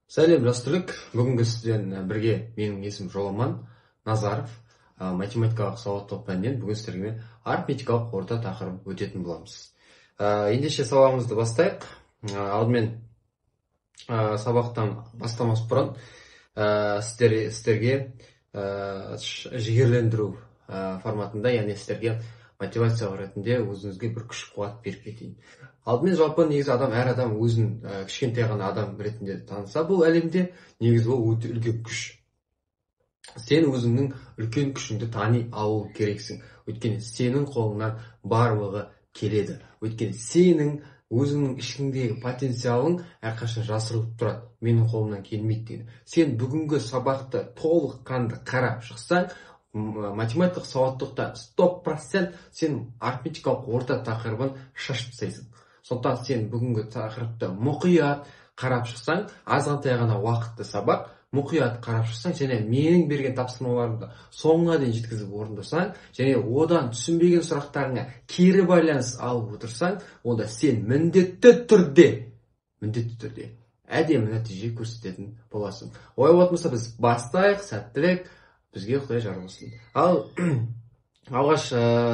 Сәлем, жас түлек! Бүгінгі сіздермен бірге менің есімім Жоламан Назаров. Математикалық сауаттылық пәнінен бүгін сіздерге арифметикалық орта тақырыбын өтетін боламыз. Ендеше сабағымызды бастайық. Алдымен сабақтан бастамас бұрын сіздерге жігерлендіру форматында, яғни сіздерге мотивация ретінде өзіңізге бір күш қуат беріп кетейін. Алдымен жалпы негізі адам, әр адам өзін кішкентай ғана адам ретінде таныса, бұл әлемде негізі ол өте үлкен күш. Сен өзіңнің үлкен күшіңді тани алу керексің. Өйткені сенің қолыңнан барлығы келеді. Өйткені сенің өзіңнің ішіңдегі потенциалың әрқашан жасырылып тұрады. Менің қолымнан келмейді деген. Сен бүгінгі сабақты толыққанды қарап шықсаң, математикалық сауаттылықта 100% сен арифметикалық орта тақырыбын шашып тастайсың. Сондықтан сен бүгінгі тақырыпты мұқият қарап шықсаң, азғантай ғана уақытты сабақ, мұқият қарап шықсаң және менің берген тапсырмаларымды соңына дейін жеткізіп орындасаң, және одан түсінбеген сұрақтарыңа кері байланыс алып отырсаң, онда сен міндетті түрде әдемі нәтиже көрсететін боласың. Олай болатын болса, біз бастайық. Сәттілік, бізге Құдай жар болсын. Ал алғаш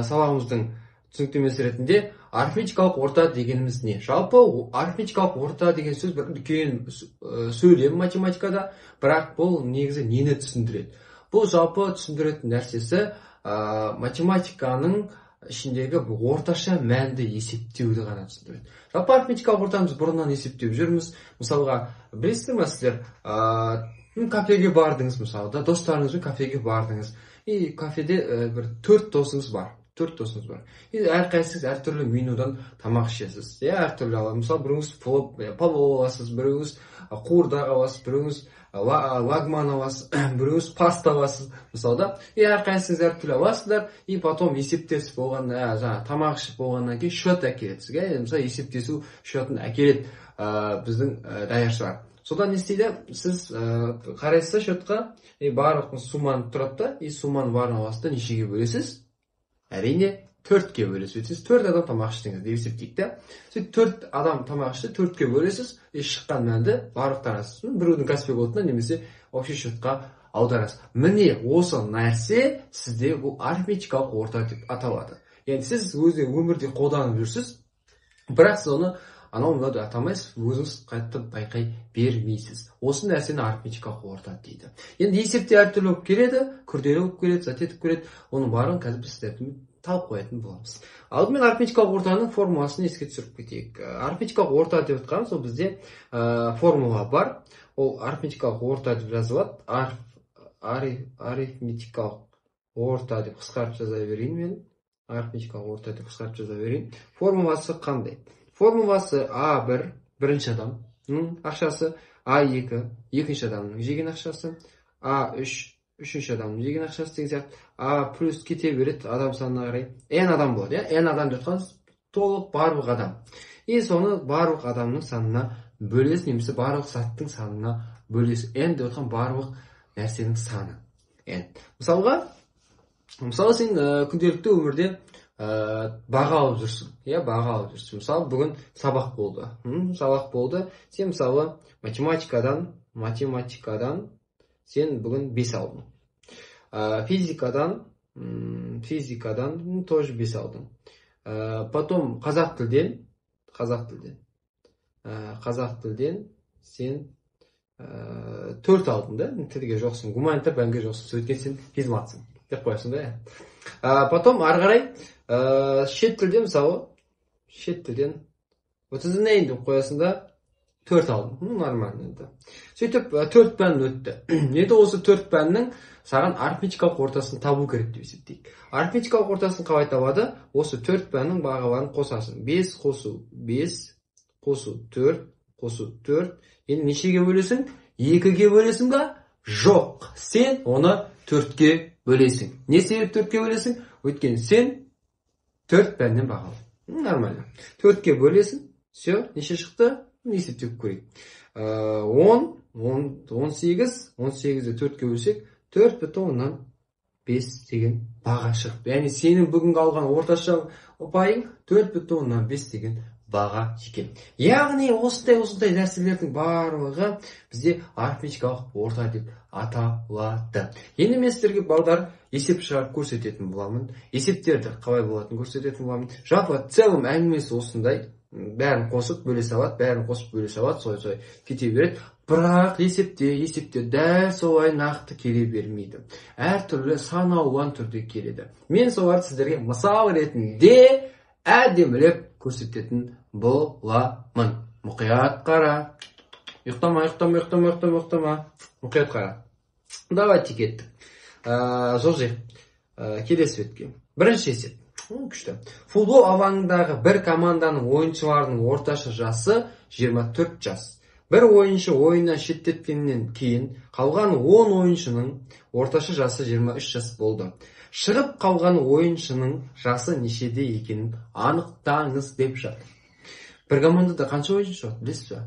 сабағымыздың түсініктемесі ретінде арифметикалық орта дегеніміз не? Жалпы арифметикалық орта деген сөз бір үлкен сөйлем математикада, бірақ бұл негізі нені түсіндіреді? Бұл жалпы түсіндіретін нәрсесі математиканың ішіндегі бір орташа мәнді есептеуді ғана түсіндіреді. Жалпы арифметикалық ортаны біз бұрыннан есептеп жүрміз. Мысалға, білесіздер ма сіздер, кафеге бардыңыз, мысалы да, достарыңызбен кафеге бардыңыз, и кафеде бір төрт досыңыз бар, төрт досыңыз бар, и әрқайсыңыз әртүрлі менюдан тамақ ішесіз, иә, әртүрлі алады. Мысалы, біреуіңіз палау аласыз, біреуіңіз қуырдақ аласыз, біреуіңіз лагман аласыз, біреуіңіз паста аласыз, мысалы да. И әрқайсыңыз әртүрлі аласыздар, и потом есептесіп болған, жаңағы тамақ ішіп болғаннан кейін счет әкеледі сізге. Мысалы, есептесу счетын әкеледі біздің даяршылар. Содан не істейді? Сіз қарайсыз счетқа, и барлық сумманы тұрады да, и сумманың барын аласыз да, нешеге бөлесіз? Әрине, төртке бөлесіз. Сіз төрт адам тамақ іштіңіз деп есептейік та. Сөйтіп төрт адам тамақ ішті, төртке бөлесіз, и шыққан мәнді барлықтарыңыз біреудің Каспи кодына немесе общий счетқа аударасыз. Міне, осы нәрсе сізде бұл арифметикалық орта деп аталады. Яғни сіз өзі өмірде қолданып жүрсіз, бірақ сіз оны анау мынау деп атамайсыз, өзіңіз қатты байқай бермейсіз. Осы нәрсені арифметикалық орта дейді. Енді есепте әртүрлі болып келеді, күрделі болып келеді, зат етіп келеді. Оның барлығын қазір біз сіздермен талып қоятын боламыз. Алдымен арифметикалық ортаның формуласын еске түсіріп кетейік. Арифметикалық орта деп жатқанымыз ол бізде формула бар. Ол арифметикалық орта деп жазылады. Арифметикалық орта деп қысқартып жаза берейін мен. Арифметикалық орта деп қысқартып жаза берейін. Формуласы қандай? Формуласы: А1 бірінші адамның ақшасы, А2 екінші адамның жеген ақшасы, А3 үшінші адамның жеген ақшасы деген сияқты, А плюс кете береді адам санына қарай, n адам болады, иә. n адам деп жатқанымыз толық барлық адам. И соны барлық адамның санына бөлесіз немесе барлық заттың санына бөлесіз. n деп жатқан барлық нәрсенің саны n. Мысалға, мысалы, сен күнделікті өмірде баға алып жүрсің, иә, баға алып жүрсің. Мысалы, бүгін сабақ болды, сабақ болды. Сен, мысалы, математикадан сен бүгін 5 алдың, физикадан тоже 5 алдың, потом қазақ тілден сен 4 алдың да. Тілге жоқсың, гуманитар пәнге жоқсың, өйткені сен физматсың деп қоясың да, иә. Потом ары қарай шет тілден, мысалы, шет тілден деп қоясың да, 4 алдың. Ну, нормально енді. Сөйтіп төрт пән өтті. Енді осы төрт пәннің саған арифметикалық ортасын табу керек деп есептейік. Арифметикалық ортасын қалай табады? Осы төрт пәннің бағаларын қосасың: 5 қосу 5 қосу 4 қосу 4. Енді нешеге бөлесің? Екіге бөлесің ба? Жоқ, сен оны төртке бөлесің. Не себеп төртке бөлесің? Өйткені сен төрт пәннен баға алдың. Нормально, төртке бөлесің. Все, неше шықты? Есептеп көрейік: 10, 18. 18-ді төртке бөлсек, 4,5 деген баға шығыпты. Яғни сенің бүгінгі алған орташа ұпайың 4,5 деген. баға екен. Яғни осындай нәрселердің барлығы бізде арифметикалық орта деп аталады. Енді мен сіздерге, балдар, есеп шығарып көрсететін боламын. Есептерді қалай болатынын көрсететін боламын. Жалпы, целом әңгімесі осындай. Бәрін қосып бөле салады, бәрін қосып бөле салады, солай кете береді. Бірақ есепте дәл солай нақты келе бермейді. Әртүрлі, сан алуан түрде келеді. Мен соларды сіздерге мысал ретінде әдемілеп көрсететін боламын. Мұқият қара. Ұйықтама, ұйықтама, ұйықтама, ұйықтама, ұйықтама. Мұқият қара. Давайте, кеттік. Жылжиық. Келесі бетке. Бірінші есеп. Күшті. Футбол алаңындағы бір команданың ойыншыларының орташа жасы 24 жас. Бір ойыншы ойыннан шеттеткеннен кейін қалған 10 ойыншының орташа жасы 23 жас болды. Шығып қалған ойыншының жасы нешеде екенін анықтаңыз деп жатыр. Бір командада қанша ойыншы болады, білесіз ба?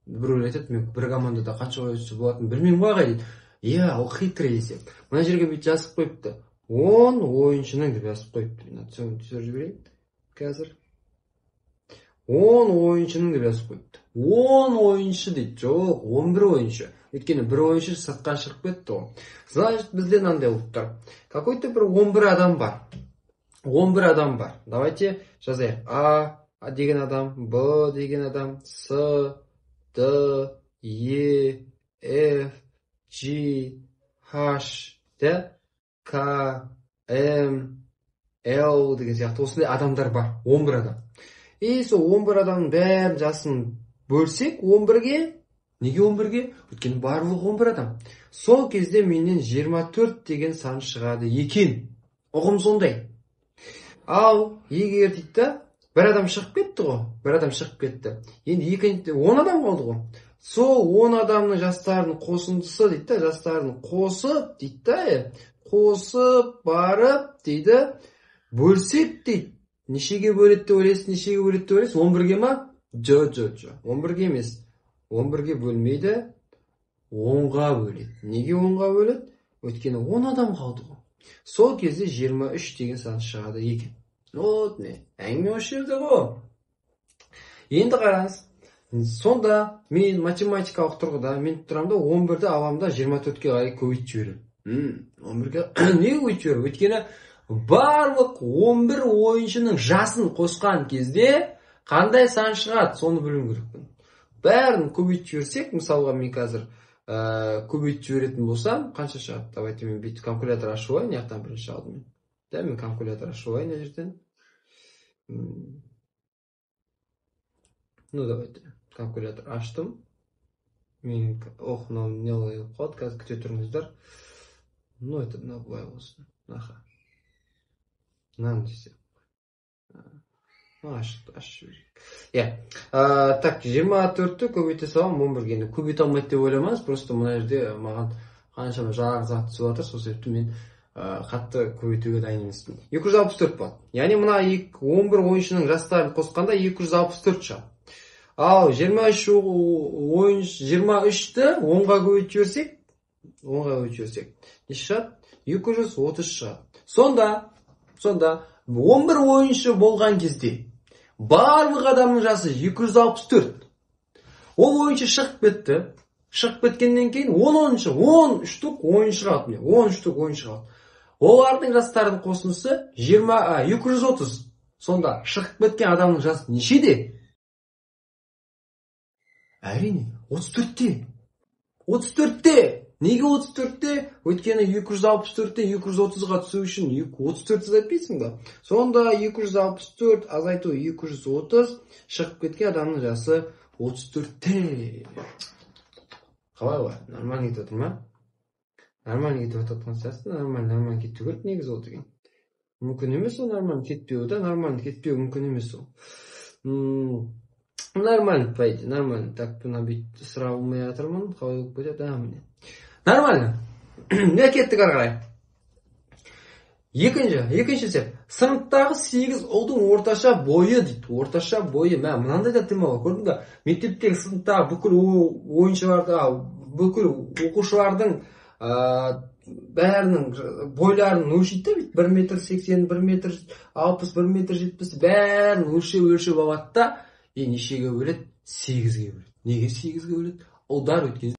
Біреулер айтады: «Мен бір командада қанша ойыншы болатынын білмеймін ғой, ағай», – дейді. Иә, ол хитрый есеп. Мына жерге бүйтіп жазып қойыпты. 10 ойыншының деп жазып қойыпты. Мына түсіріп жіберейін қазір. 10 ойыншының деп жазып қойыпты. 10 ойыншы дейді. Жоқ, 11 ойыншы. Өйткені бір ойыншы сыртқа шығып кетті ғой. Значит, бізде мынандай болып тұр. Какой-то бір 11 адам бар. 11 адам бар. Давайте жазайық. А деген адам, Б деген адам, С, Д, Е, Ф, G, H, Д, К, М, Л деген сияқты осындай адамдар бар. 11 адам. И сол 11 адамның бәрін жасын бөлсек 11-ге, неге 11-ге? Өйткені барлығы 11 адам. Сол кезде менен 24 деген сан шығады екен. Ұғым сондай. Ал егер дейді да, бір адам шығып кетті ғой, бір адам шығып кетті. Енді екінші 10 адам қалды ғой. Сол 10 адамның жастарының қосындысы дейді да, жастарын қосып дейді да, қосып барып дейді, бөлсек дейді. Нешеге бөледі деп ойлайсыз, нешеге бөледі деп ойлайсыз? 11-ге ма? Жо, жо, жо. 11-ге емес. 11-ге бөлмейді, 10-ға бөледі. Неге 10-ға бөледі? Өйткені 10 адам қалды ғой. Сол кезде 23 деген сан шығады екен. Вот не, әңгіме осы жерде ғой. Енді қараңыз, сонда мен математикалық тұрғыда мен тұрамын да, 11-ді аламын да, 24-ке қарай көбейтіп жіберемін. 11-ге неге көбейтіп жіберемін? Өйткені барлық 11 ойыншының жасын қосқан кезде қандай сан шығады, соны білуім керекпін. Бәрін көбейтіп жіберсек, мысалға, мен қазір көбейтіп жіберетін болсам, қанша шығады? Давайте мен бүйтіп калькулятор ашып алайын, мына жақтан бірінші алдымен. Да, мен калькулятор ашып алайын мына жерден. Ну, давайте. Калькулятор аштым. Мен, ох, мынау не болып қалды, қазір күте тұрыңыздар. Ну, это мынау былай болсын. Аха. Мынаны десе. Ашып жіберейік. Иә. Так, 24-ті көбейте саламын 11-ге. Енді көбейте алмайды деп ойламаңыз, просто мына жерде маған қаншама жаңағы зат түсіп жатыр, сол себепті мен қатты көбейтуге дайын емеспін. 264 болады. Яғни мына 11 ойыншының жастарын қосқанда 264 шығады. Ал 23 ойыншы, 23-ті 10-ға көбейтіп жіберсек, 10-ға көбейтіп жіберсек, не шығады? 230 шығады. Сонда 11 ойыншы болған кезде барлық адамның жасы 264. Ол ойыншы шығып кетті. Шығып кеткеннен кейін 10 ойыншы, 10 штук ойыншы қалды. 10 штук ойыншы қалды. Олардың жастарының қосындысы 230. Сонда шығып кеткен адамның жасы нешеде? Әрине, 34-те. 34-те. Неге 34-те? Өйткені 264-тен 230-ға түсу үшін 34 азайтпайсың ба? Сонда 264 азайту 230, шығып кеткен адамның жасы 34-те. Қалай олай? Нормально кетіп отыр ма? Нормально кетіп жатқан сияқты, нормально кету керек негізі ол деген. Мүмкін емес ол нормально кетпеуі да, нормально кетпеуі мүмкін емес ол. Нормально, по идее, нормально. Так, мына бүйтіп ысыра алмай жатырмын. Қалай болып кетеді? А, міне. Нормально. Не, кеттік ары қарай. Екінші есеп. Сыныптағы 8 ұлдың орташа бойы дейді. Орташа бойы. Мә, мынандай да тема бар, көрдің бе? Мектептегі сыныптағы бүкіл ойыншыларды, бүкіл оқушылардың бәрінің бойларын өлшейді да, бүйтіп 1 метр 80, 1 метр 60, 1 метр 70, бәрін өлшеп алады да, и нешеге бөледі? 8-ге бөледі. Неге 8-ге бөледі? Ұлдар өткен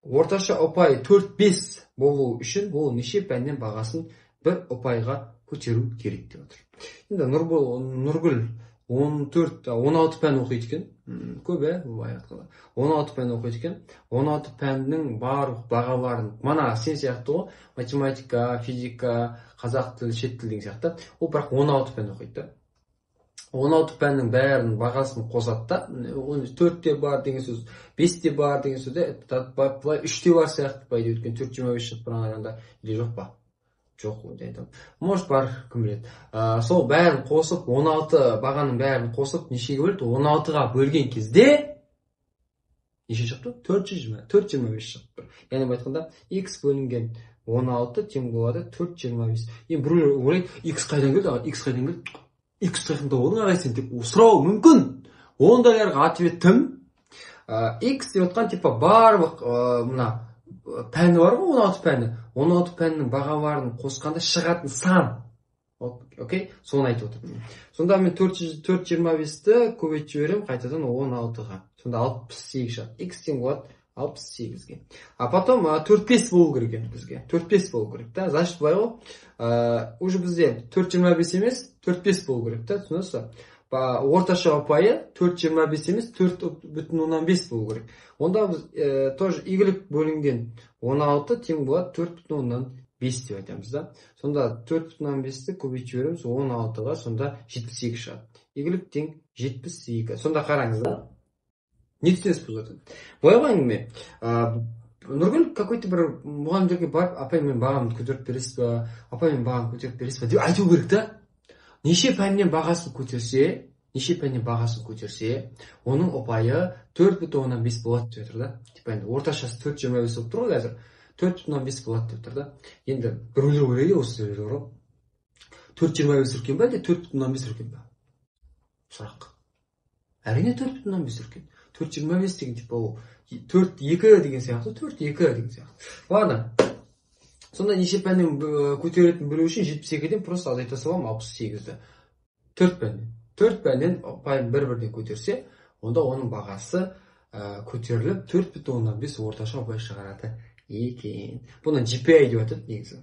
орташа ұпай 4-5 болу үшін ол неше пәннен бағасын бір ұпайға көтеру керек деп отыр. Енді Нұргүл 14-16 пән оқиды екен. Көп, былай айтқанда. 16 пән оқиды екен. 16 пәннің барлық бағаларын, мана сен сияқты ғой, математика, физика, қазақ тілі, шет тілі деген сияқты. Ол бірақ 16 пән оқиды да. 16 пәннің бәрінің бағасын қосады да, 4-те бар деген сөз, 5-те бар деген сөз, былай 3-те бар сияқты, по идее, өйткені 4,25 шығып тұрған аранда, или жоқ па? Жоқ, ондай айтамын. Может бар, кім біледі. Сол бәрін қосып, 16 бағаның бәрін қосып, нешеге бөлді? 16-ға бөлген кезде неше шықты? 4,25 шықты. Яғни былай айтқанда, x бөлінген 16 тең болады 4,25. Енді біреулер ойлайды, x қайдан келді, аға, x қайдан келді? X қайдан табудың ағай сен деп сұрауы мүмкін. Ондайларға ответ тім. X деп отқан типа барлық мына пәні бар ғой, 16 пәні. 16 пәннің бағаларын қосқанда шығатын сан. Окей, соны айтып отырмын. Сонда мен 4,25-ті көбейтіп жіберемін қайтадан 16-ға. Сонда 68 шығады. X тең болады 68-ге. А потом 4,5 болу керек енді бізге. 4,5 болу керек та. Значит, былай ғой. Уже бізде 4,25 емес, 4,5 болу керек та, түсінесіз ба? Орташа ұпайы 4,25 емес, 4,5 болу керек. Онда біз тоже y бөлінген 16 тең болады 4,5 деп айтамыз да. Сонда 4,5-ті көбейтіп жібереміз 16-ға, сонда 72 шығады. Y тең 72. Сонда қараңыз да. Не түсінесіз бұл жерден? Былай ғой әңгіме. Нұргүл какой-то бір мұғалімдерге барып, апай, мен бағамды көтеріп бересіз ба, апай, мен бағамды көтеріп бересіз ба деп айту керек та. Неше пәннен бағасын көтерсе, неше пәннен бағасын көтерсе, оның ұпайы 4,5 болады деп жатыр да. Типа енді орташасы 4,25 болып тұр ғой қазір. 4,5 болады деп тұр да. Енді біреулер ойлайды, осы жерде бар ғой. 4,25 үлкен ба, әлде 4,5 үлкен ба? Сұрақ. Әрине 4,5 үлкен. 4,25 деген типа ол 4,2 деген сияқты, 4,2 деген сияқты. Ладно. Сонда неше пәннен көтеретінін білу үшін 72-ден просто азайта саламын 68-ді. 4 пәннен. 4 пәннен ұпайын бір-бірден көтерсе, онда оның бағасы көтеріліп 4,5 орташа ұпай шығарады екен. Бұны GPA деп атады негізі.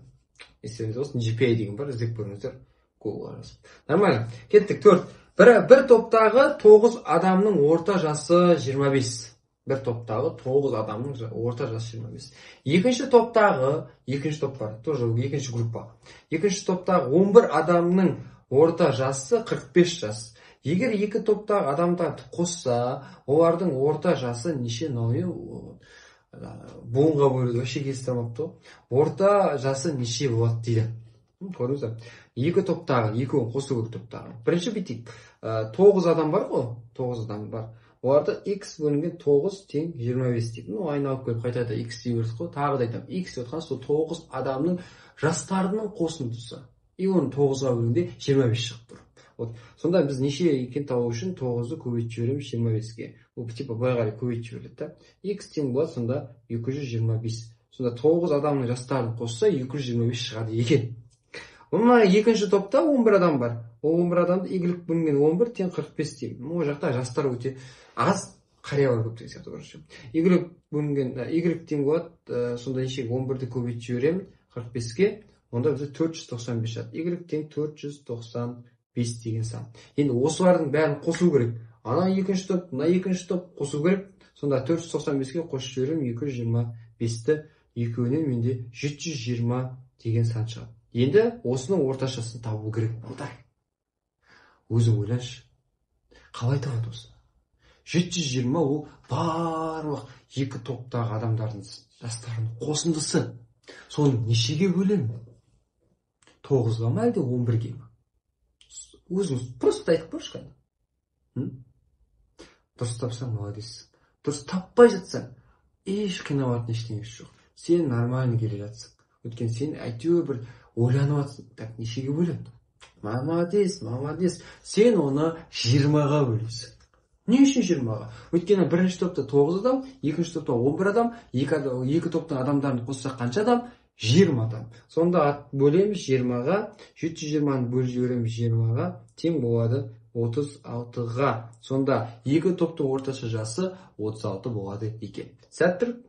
Естеріңізде болсын, GPA деген бар, іздеп көріңіздер, Google-ға жазып. Нормально. Кеттік, 4. Бір топтағы 9 адамның орта жасы 25. Бір топтағы 9 адамның орта жасы 25. Екінші топтағы, екінші топ бар, тоже екінші группа. Екінші топтағы 11 адамның орта жасы 45 жас. Егер екі топтағы адамдарды қосса, олардың орта жасы неше? Буынға бөлуді вообще келісе алмапты ғой. Орта жасы неше болады дейді. Көрдіңіз бе? Екі топтағы, екеуін қосу керек топтағы. Бірінші бүйтейік. 9 адам бар ғой, 9 адам бар. Оларды x бөлінген 9 тең 25 дейді. Ну, айналып келіп қайтада x дей бердік қой. Тағы да айтамын. X деп отқан сол 9 адамның жастарының қосындысы. И оны 9-ға бөлгенде 25 шығып тұр. Вот. Сонда біз неше екенін табу үшін 9-ды көбейтіп жібереміз 25-ге. Бұл типа былай қарай көбейтіп жіберіледі да. X тең болады сонда 225. Сонда 9 адамның жастарын қосса 225 шығады екен. Мына екінші топта 11 адам бар. Ол 11 адамды y бөлінген 11 тең 45 деймін. Ол жақта жастар өте аз, қариялар көп деген сияқты короче. Y бөлінген y тең болады, сонда неше? 11-ді көбейтіп жіберемін 45-ке. Онда бізде 495 шығады. Y тең 495 деген сан. Енді осылардың бәрін қосу керек. Ана екінші топ, мына екінші топ қосу керек. Сонда 495-ке қосып жіберемін 225-ті. Екеуінен менде 720 деген сан шығады. Енді осының орташасын табу керек балдар. Өзің ойлашы. Қалай табады осыны? 720 ол барлық екі топтағы адамдардың жастарының қосындысы. Соны нешеге бөлемін? 9-ға ма, әлде 11-ге ма? Өзіңіз просто айтып көрші кәне. Дұрыс тапсаң молодец. Дұрыс таппай жатсаң, еш қиналатын ештеңесі жоқ. Сен нормально келе жатсың. Өйткені сен әйтеуір бір ойланып жатсың. Так, нешеге бөлемін? Молодец, молодец. Сен оны 20-ға бөлесің. Не үшін 20-ға? Өйткені бірінші топта 9 адам, екінші топта 11 адам, екі топтың адамдарын қоссақ қанша адам? 20 адам. Сонда бөлеміз 20-ға, 720-ны бөліп жібереміз 20-ға, тең болады 36-ға. Сонда екі топтың орташа жасы 36 болады екен. Сәттілік.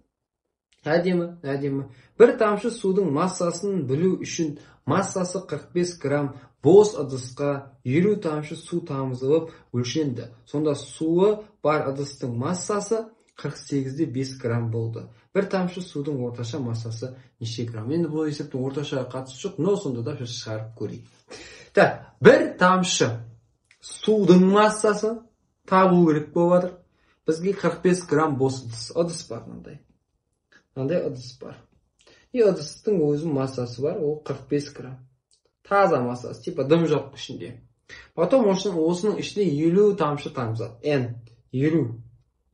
Әдемі, әдемі. Бір тамшы судың массасын білу үшін массасы 45 грамм бос ыдысқа 50 тамшы су тамызылып өлшенді. Сонда суы бар ыдыстың массасы 48,5 грамм болды. Бір тамшы судың орташа массасы неше грамм? Енді бұл есептің орташаға қатысы жоқ, но сонда да біз шығарып көрейік. Так, бір тамшы судың массасы табу керек болып жатыр. Бізге 45 грамм бос ыдыс бар мынандай. Мынандай ыдыс бар. И ыдыстың өзінің массасы бар, ол 45 грамм. Таза массасы, типа дым жоқ ішінде. Потом осының ішіне 50 тамшы тамызады. N, 50.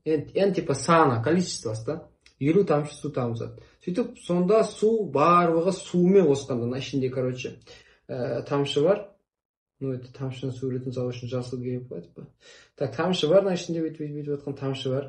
N, N типа саны, количествосы да. 50 тамшы су тамызады. Сөйтіп, сонда су барлығы сумен қосқанда, мына ішінде, короче, тамшы бар. Ну, это тамшының суретін салу үшін жасыл керек болады. Так, тамшы бар, мына ішінде бүйтіп жатқан тамшы бар.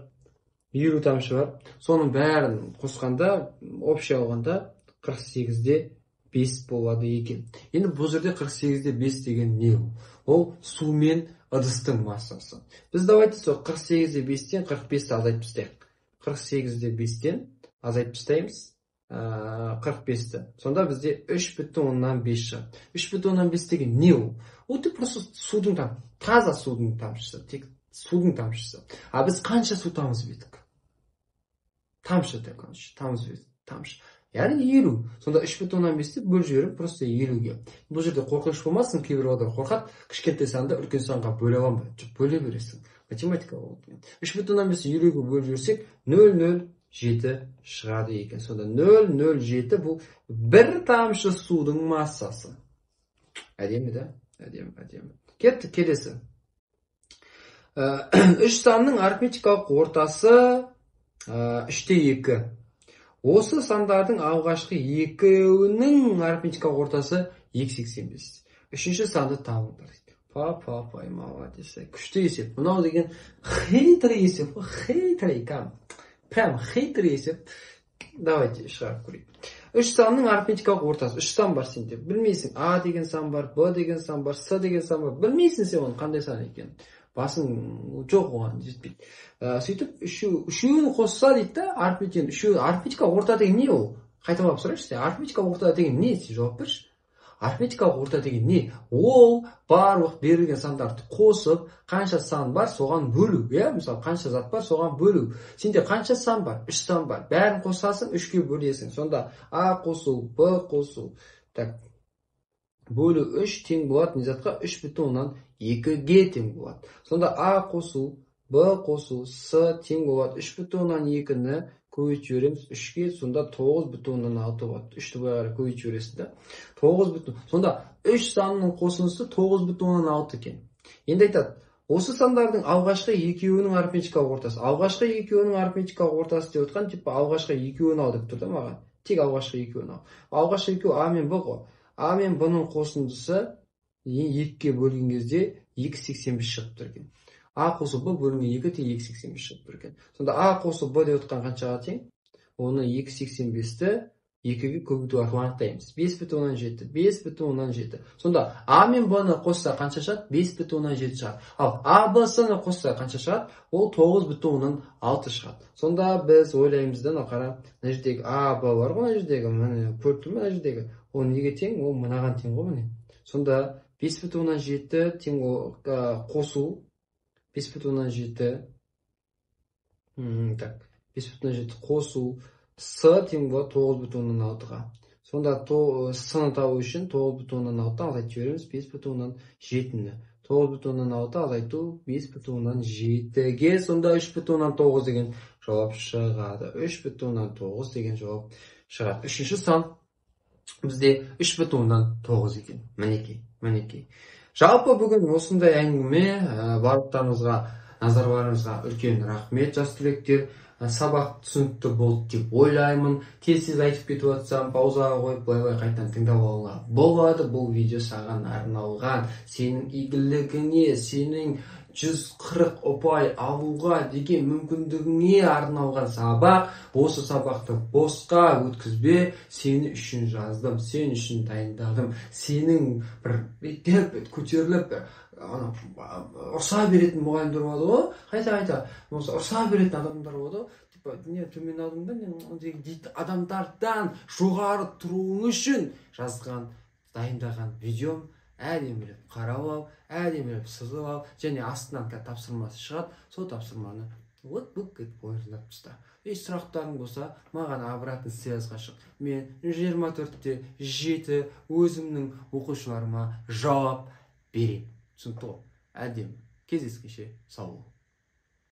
50 тамшы бар. Соның бәрін қосқанда, общий алғанда 48,5 болады екен. Енді бұл жерде 48,5 деген не ол? Ол су мен ыдыстың массасы. Біз давайте сол 48,5-тен 45-ті азайтып тастайық. 48,5-тен азайтып тастаймыз 45-ті. Сонда бізде 3,5 шығады. 3,5 деген не ол? Ол тек просто судың таза судың тамшысы, тек судың тамшысы. А біз қанша су тамызып едік? Тамшы деп, короче, тамызып едік, тамшы. Яғни 50. Сонда 3,5-ті бөліп жіберіп, просто 50-ге. Бұл жерде қорқыныш болмасын, кейбір балалар қорқады, кішкентай санды үлкен санға бөле аламын ба? Жоқ, бөле бересің. Математика ол. 3,5-ті 50-ге бөліп жіберсек, 0,07 шығады екен. Сонда 0,07 бұл бір тамшы судың массасы. Әдемі да? Әдемі, әдемі. Кеттік келесі. 3 санның арифметикалық ортасы 3,2. Осы сандардың алғашқы екеуінің арифметикалық ортасы 2,85. Үшінші санды табыңдар дейді. Па-па-па, молодец. Күшті есеп. Мынау деген хитрый есеп. Хитрый, прям хитрый есеп. Давайте шығарып көрейік. 3 санның арифметикалық ортасы. 3 сан бар сенде. Білмейсің. А деген сан бар, Б деген сан бар, С деген сан бар. Білмейсің сен оның қандай сан екенін. Басың жоқ, оған жетпейді. Сөйтіп үшеуін қосса дейді да, арифметиканы үшеуін. Арифметикалық орта деген не ол? Қайталап сұрайыншы сен. Арифметикалық орта деген не? Сен жауап берші. Арифметикалық орта деген не? Ол барлық берілген сандарды қосып, қанша сан бар, соған бөлу, иә? Мысалы, қанша зат бар, соған бөлу. Сенде қанша сан бар? 3 сан бар. Бәрін қосасың, 3-ке бөлесің. Сонда А қосу, Б қосу, так, бөлу 3 тең болады не затқа? 3,2-ге тең болады. Сонда А қосу, Б қосу, С тең болады 3,2-ні көбейтіп жібереміз 3-ке, сонда 9,6 болады. 3-ті былай қарай көбейтіп жібересің да. 9 бүтін. Сонда 3 санның қосындысы 9,6 екен. Енді айтады, осы сандардың алғашқы екеуінің арифметикалық ортасы. Алғашқы екеуінің арифметикалық ортасы деп отқан, типа алғашқы екеуін ал деп тұр да маған. Тек алғашқы екеуін ал. Алғашқы екеуі А мен Б ғой. А мен Б-ның қосындысы 2-ге бөлген кезде 2,85 шығып тұр екен. А қосу Б бөлінген 2 тең 2,85 шығып тұр екен. Сонда А қосу Б деп отқан қаншаға тең? Оны 2,85-ті 2-ге көбейту арқылы анықтаймыз. 5,7, 5,7. Сонда А мен Б-ны қосса қанша шығады? 5,7 шығады. Ал А, Б, С-ны қосса қанша шығады? Ол 9,6 шығады. Сонда біз ойлаймыз да, қара, мына жердегі А, Б бар ғой, мына жердегі, міне көріп тұрмын, мына жердегі. Ол неге тең? Ол мынаған тең ғой, міне. Сонда 5,7 тең қосу 5,7, так, 5,7 қосу С тең болады 9,6-ға. Сонда С-ны табу үшін 9,6 азайтып жібереміз 5,7-ні. 9,6 азайту 5,7-ге, сонда 3,9 деген жауап шығады. 3,9 деген жауап шығады. Үшінші сан бізде 3,9 екен. Мінекей, мінекей. Жалпы бүгін осындай әңгіме. Барлықтарыңызға, назарларыңызға үлкен рахмет, жас түлектер. Сабақ түсінікті болды деп ойлаймын. Тез-тез айтып кетіп жатсам, паузаға қойып, былай-былай қайтадан тыңдап алуға болады. Бұл видео саған арналған, сенің игілігіңе, сенің 140 ұпай алуға деген мүмкіндігіңе арналған сабақ. Осы сабақты босқа өткізбе, сені үшін жаздым, сен үшін дайындадым. Сенің бір бүйтіп көтеріліп, ұрса беретін мұғалімдер болады ғой, қайта-қайта болмаса ұрса беретін адамдар болады ғой, типа не төмен алдың ба, не дейтін адамдардан жоғары тұруың үшін жазған, дайындаған видеом. Әдемілеп қарап ал, әдемілеп сызып ал, және астынан тапсырмасы шығады, сол тапсырманы вот етіп орындап таста. И сұрақтарың болса, маған обратный связьға шық. Мен 24/7 өзімнің оқушыларыма жауап беремін. Түсінікті ғой? Әдемі. Кездескенше сау бол.